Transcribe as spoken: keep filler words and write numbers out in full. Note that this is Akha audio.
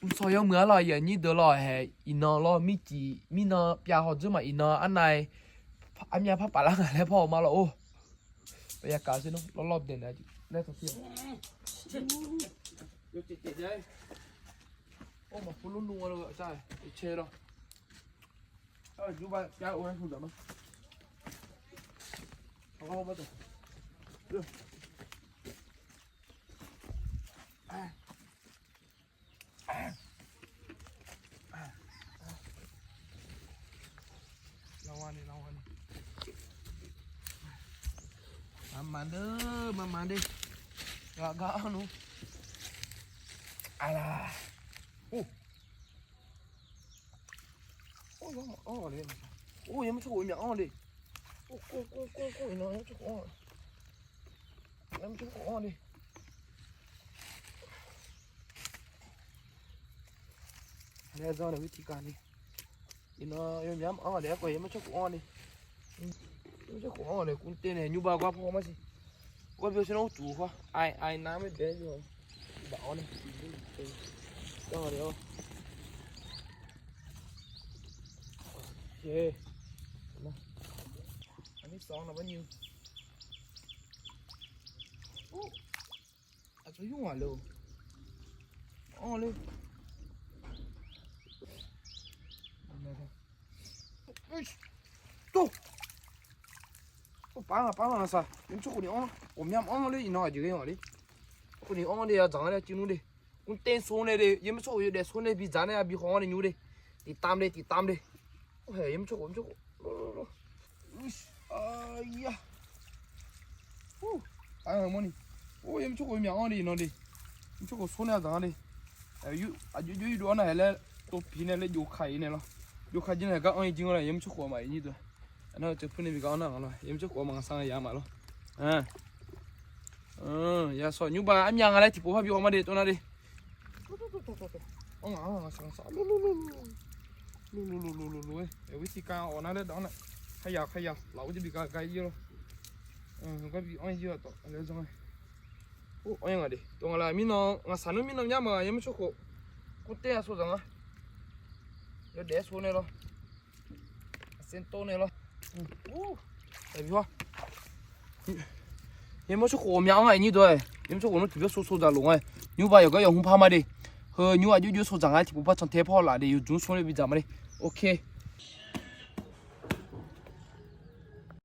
Mqsawq yawmuiq-ar lawq, aqyuif aqnyir deuq lawq, haeq iqnan lawr mircif mirnan pyav hawdzeur ma iqnan arnav-aer armyav par paflar nga laer pawr-eu ma lawq-or. Yakav sher nawr lawrlawr daeq naeq-a jeq laer tawqpir-a. Yawcaev caev jae-aer, maqpov lor nmr-a lawr, cae lawr. Aqma deuq, maqma deuq, ghaq gar-anr nmr. Aqlaq. Or, yawmr maqanr le. Or, yawmr tsawrkhof myaq anr le. Or, or, or, or, iqnan yawmr tsawrkhof anr. Yawmr tsawrkhof anr le. Laer zanr nae ghoer tiqkhav ni. Iqnan yawmyaq maqanr le, aerkhawf yawmr tsawrkhof anr le. Yawmr tsawrkhof anr nae kur taev nae nymrba gar paw mar siq. Gar byov sher nawr uqtuq khawr. Ai, ai, nar maer daef-aer yawq. Baf-awr nae. Janr le-awr. Aqmir sawq-anr naqbar nyiq. Aqcawq yur ngaq le-or. Anr le. Tov. Paf nga, paf nga saq. Yawmr tsawrkhof ni anr. Ghawqmya anr le, iqnan aqjeq ghae-awq le. Tsawrkhof ni anr le, aqdzaq nga le, aqcuiv nmr le. Kur taev sor nae le, yawmr tsawrkhof yawdaef sor nae bidzaq nae-a bi khawf-anr nae nymr le. Tiqtamq le, tiqtamq le. Or, haeq yawmr tsawrkhof, yawmr tsawrkhof. Aqyawf mawrni. Or, yawmr tsawrkhof myaq anr le, iqnan le. Yawmr tsawrkhof sor nae aqdzaq nga le. Aqjox jox yurdov-anr nar haeq laer tov piq nae laer jov ka-ir nae lawr. Jov ka jir nae gar anr-ir jir nga la, yawmr tsawrkhof maf-ir nyir deuq. Aqnar-eu tseuf pur nae bi gar anr nar nga lawr, yawmr tsawrkhof maqnga sar nga yamaf lawr. Ya sawq nymrba armyav nga laer tiqpov par bi haw ma de, tov nar de. Anr nga, anr nga, saq nga saq. Luf luf luf luf-aer, aqghoer tiqkhav awq nar laer dawq-anr nar. Kharya kharya laf-awr jir bi gar gar-ir lawr. Gar bi anr-ir jir-aq tawf laer zanr-aer. Or, anr-ir nga de. Tov nga la mirnan ngaqsaq nmr mirnan myar ma, yawmr tsawrkhof. Kur taev-a sor dzaq nga. Yawdaef-aer sor nae lawr. Aqsaer tov nae lawr. Yawmr tsawrkhof ghawqmya anr-a, aqnyir deuq-aer. Yawmr tsawrkhof nmr tiqbyan sor sor dzaq lof nga. Nymrba yawqgar yawq hmr par ma de. Heu nymr aqjox jox sor dzaq nga tiqpov par can tae par haw laf de, yawdzmr sor nae bi dzaq ma de. Ok.